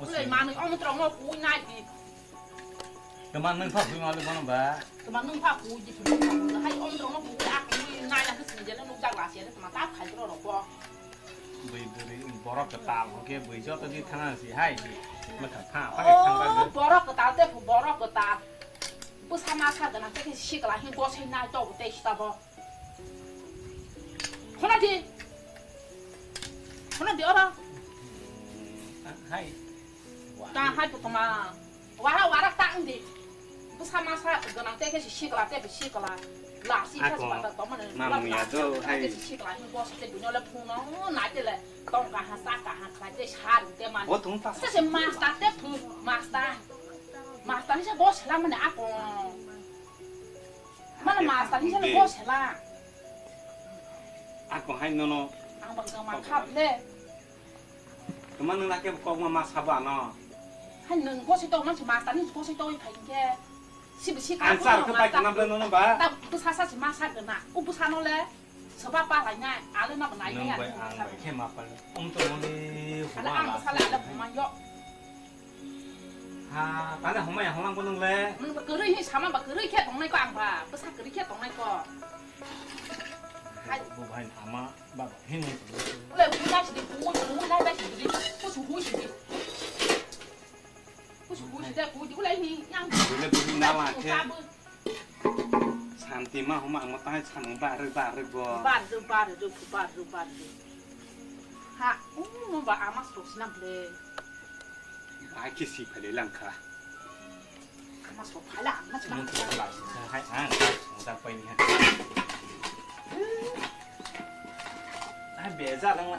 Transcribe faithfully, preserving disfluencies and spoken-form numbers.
Ulai manwi omtrok no kui nai di. Teman nung pha kui malu bono ba. Teman nung pha kui di, teman nung pha kui. Hai omtrok no kui ak kui nai na sini jele nuk jak lasi jele teman ta khai ro ro ko. Bui buri borok kwtal hoke bui joto di thana si hai. Mekha pha pha ke thang ba. Oh, borok kwtal te phu borok kwtal. Bwsa masa gana te sikla hin gosai nai to te sita bo. Khona di. Khona di oro. Hai. Ta hai putuma. Wara wara ta ndi. Bwsa masa gana te ke sikla te sikla. La si ka. Ako, ba ta to mane. Mamu ya do, hai. Sikla hin gosai te bunyo le phuno na te le. Tong ka ha sa ka ha khlai te sar te man. O tung ta. Sa se masta te phu masta. Masta ni sa gosai la mane ako. Mana masta ni sa gosai la. Ako hai nono. Ang bang ma khap le. Kemang nang laki kok ma masa ba no. Hai nang gosai to man masta ni gosai to phai ke. Si bisi ka. Answer ke pai kanam le nono ba. Ta bwsa sa si masa gana. U bwsa no le. Soba pa lai nai. Ale na ba nai ya. Nang bai ang bai khe ma pa. Um to mole. Ala huma ang la sala se. Ala huma yo. Ha, tale humai ya hulang ko nung le. Nung ba kwrwi hi sama ba kwrwi khe tongnai ko ang ba. Bwsa kwrwi khe tongnai ko. Hai. Bo bhai ama ba ba hin nung. Ule hu na si di, hu, hu na ba si di. Ku su hu si di. Ku su hu si da ku di ule hi yang. Ule bu na la khe. Santi ma huma ang ma tai sanung ba re ba re bo. Ba re ba re ba re ba re. Ha, um ba ama sok sinam le. Ba ki si phale lang kha. Ama sok phala, ama sok. Mun to la sa hai ang ta pai ni ha. Ai be ja lang.